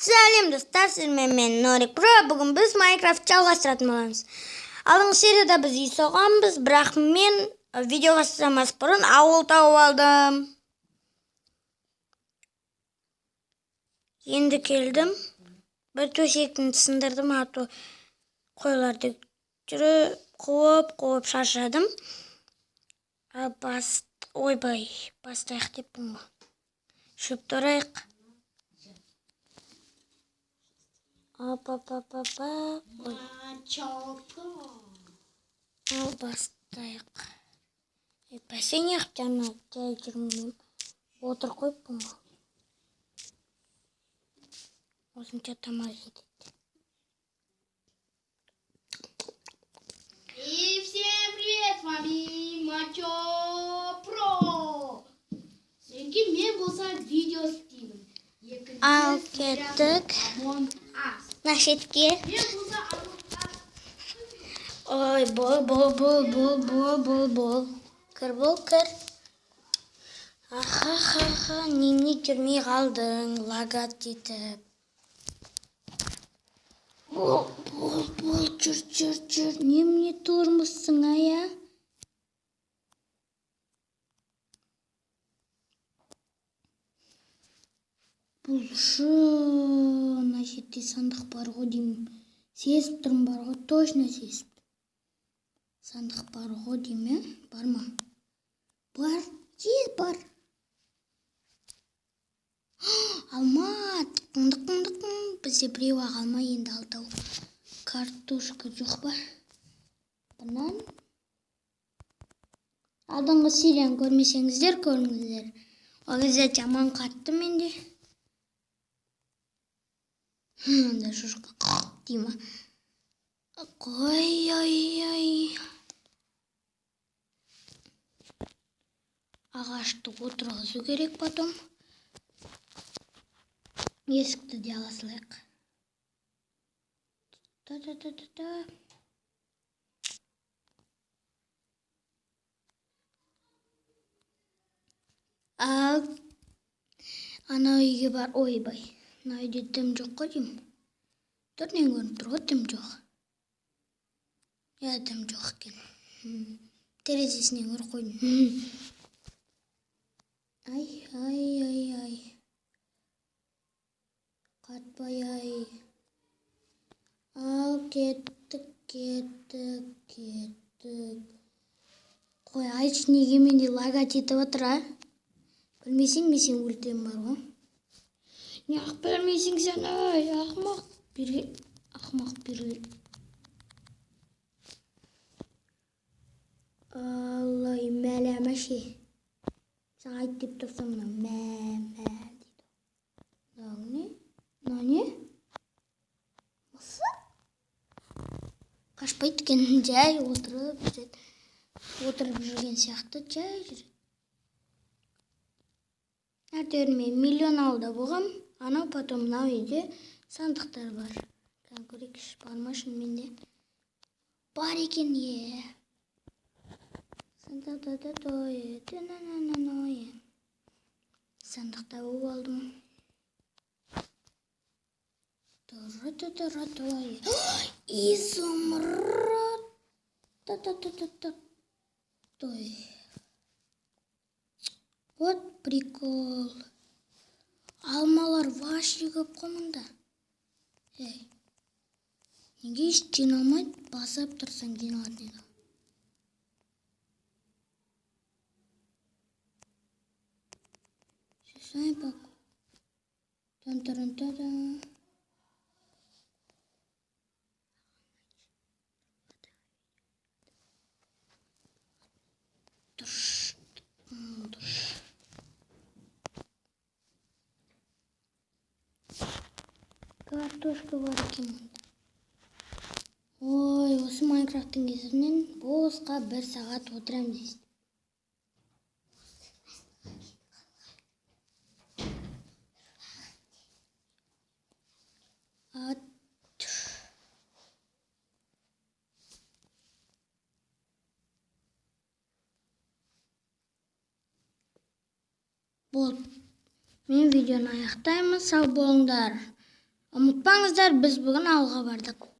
Сәлем достар, сіздермен мен Норик Про. Бүгін біз Майнкрафт жалғастыратын боламыз. Алдыңғы серияда біз үй соғанбыз, бірақ мен видео бастамас бұрын ауыл тауып алдым. Енді келдім. Бір төсектің сындырдым, а то қойларды жүріп, қуып шаршадым. Ойбай, бастайық деппін ғой. Шөп торайық. Апа-па-па-па. Ой. Ал бастайық. Бәсе неғып жаңа жай жүрмін. Отыр қойыппын ғой. Осынша тамақ жетеді. И всем привет, с вами Мачо Про. Сенге мен болса видео істеймін. Екінші Ал серия кеттік. Among Us. Мына шетке. Мен болса Among Us. Ой, бол, бол, бол, бол, бол, бол, бол. Кір бол, кір. Аха-ха-ха, немене жүрмей қалдың, лагат етіп. Бол, бол, бол, жүр, жүр, жүр. Немене тұрмысың, ая? Бұлшы, ана жерде сандық бар ғой деймін. Сезіп тұрмын бар ғой, точно сезіп тұрмын. Сандық бар ғой деймін, ә? Бар ма? Бар, тез бар. Алма, тықың, тықың, тықың. Бізде біреу ақ алма, енді алтау. Картошка жоқ па? Банан. Алдыңғы серияны көрмесеңіздер, көріңіздер. Ол кезде жаман қатты менде. Анда шошқа дей ма? Қой, ой, ой. Ағашты отырғызу керек потом. Есікті де ала салайық. Та-та-та-та-та. Ал ана үйге бар, ойбай. Мына үйде дым жоқ қой деймін. Төрінен көрініп тұр ғой, дым жоқ. Иә, дым жоқ екен. Терезесінен көріп қойдым. Ай, ай, ай, ай. Қатпай, ай. Ал кеттік, кеттік, кеттік. Қой, айтшы, неге менде лагать етіп отыр, а? Білмесең, мен сені өлтіремін бар ғой. Неғып білмейсің сен, ай, ақымақ берге, ақымақ берге. Аллай, мәләмә ше. Саған айт деп тұрсам, мынау мә, мә дейді. Мынау не? Мынау не? Мысық? Қашпайды екен, жай отырып жүреді. Отырып жүрген сияқты жай жүреді. Әйтеуір мен миллион ауылда болғам. Анау потом мынау үйде сандықтар бар. Кәдімгі көрейікші, бар ма шынымен де? Бар екен, е. Сандық тауып алдым. Изумруд. Вот прикол. Алмалар вообще көп қой мұнда. Ей. Неге еш жиналмайды? Басып тұрсаң жиналатын еді. Сосын бак. Тан-таран-та-дан. Дұрыс. Дұрыс. Картошка бар екен мұнда. Ой, осы Майнкрафттың кесірінен босқа бір сағат отырамын дейсіз. Болды. Мен видеоны аяқтаймын. Сау болыңдар. Ұмытпаңыздар, біз бүгін ауылға бардық.